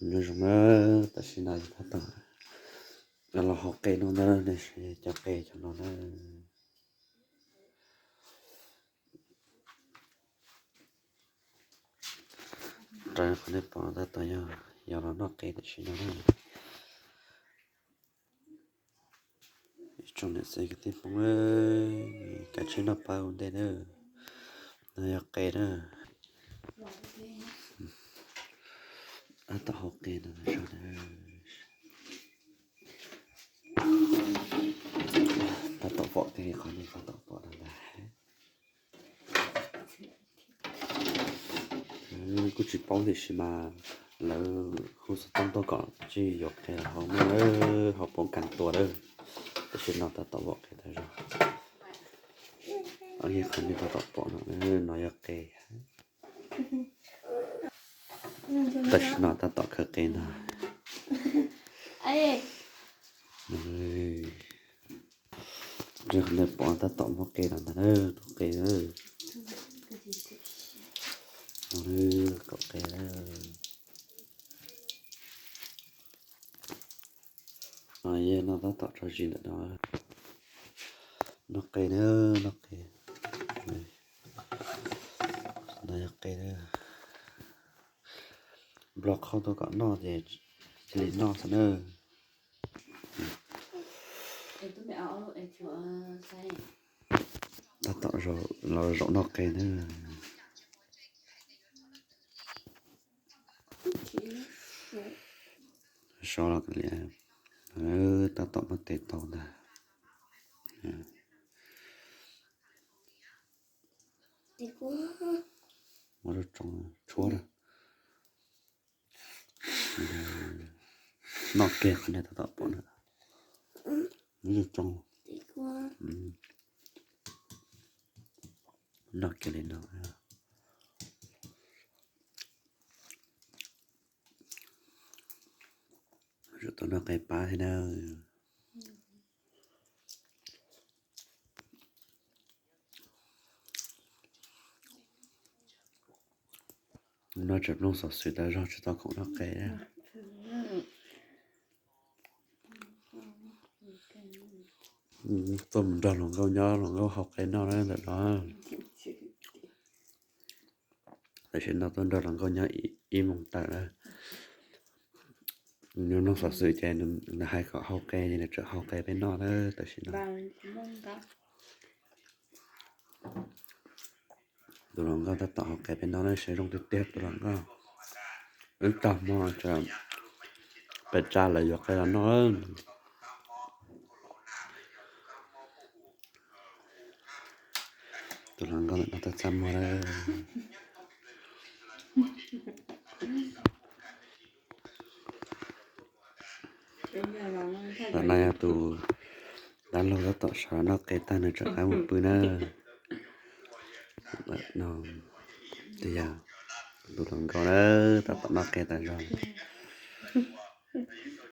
Nyob zoo na, tam sim no yog tab tom los hau qe no ntag, nej saib cov qe cov no na. Raws qhov nej pom tab tom yog, yog los noj qe tam sim no na. Ib tsoom niam txiv kwv tij Hmoob, kav tsij noj pab ua ntej na. No yog qe na. Tab tom hau qe no zog na. Tab tom pom kiag li qhov nej tab tom pom no ntag. Kuj tsis paub tiam sis mas lawv hu xov tooj tuaj kom tsij yuav qe los hau na, hau poob kas tua lawm. Tam sim no tab tom pom qe tag zog. Qhov nej tab tom pom no, no yog qe. Tam sim no tab tom khaws qe ntag. Raws qhov nej pom tab tom muab qe los ntag na, tus qe na. Kaum qe na. No yog no tab tom tso zis ntawm no. Noj qe na, noj qe. No yog qe na. Nplog qhau tuaj kom noj ces cia li noj xwb na. Tab tom los zaum noj qe na. Sov los li, tab tom muab tes tau ntag. Muab tshuab na. Noj kiag qhov nej tab tom pom na. Muab tshuab. Noj kiag li no. Tau noj qe pab thiab na. No tseem mloog xov xwm tas zog tsis tau khoom noj qe. Tuaj mus nrog hluas nkauj nyob, hluas nkauj hau qe noj na ntawm no. Tam sim no tuaj nrog hluas nkauj nyob ib moos tawm na. Nws mloog xov xwm ces nws hais kom hau qe ces nws tseem hau qe peb noj na tam sim no. Tus hluas nkauj tab tom hau qe peb noj na, siab zoo tiag tiag tus hluas nkauj. Wb tag hmo pem tsa lawv yuav qe los noj. Tus hluas nkauj ntawm no tab txaj muag na. Ntawm no yog tus dab laug tab tom sawv noj qe tag nws tseem rov qab mus pw na. Tus yog tus hluas nkauj na, tab tom noj qe tas zog.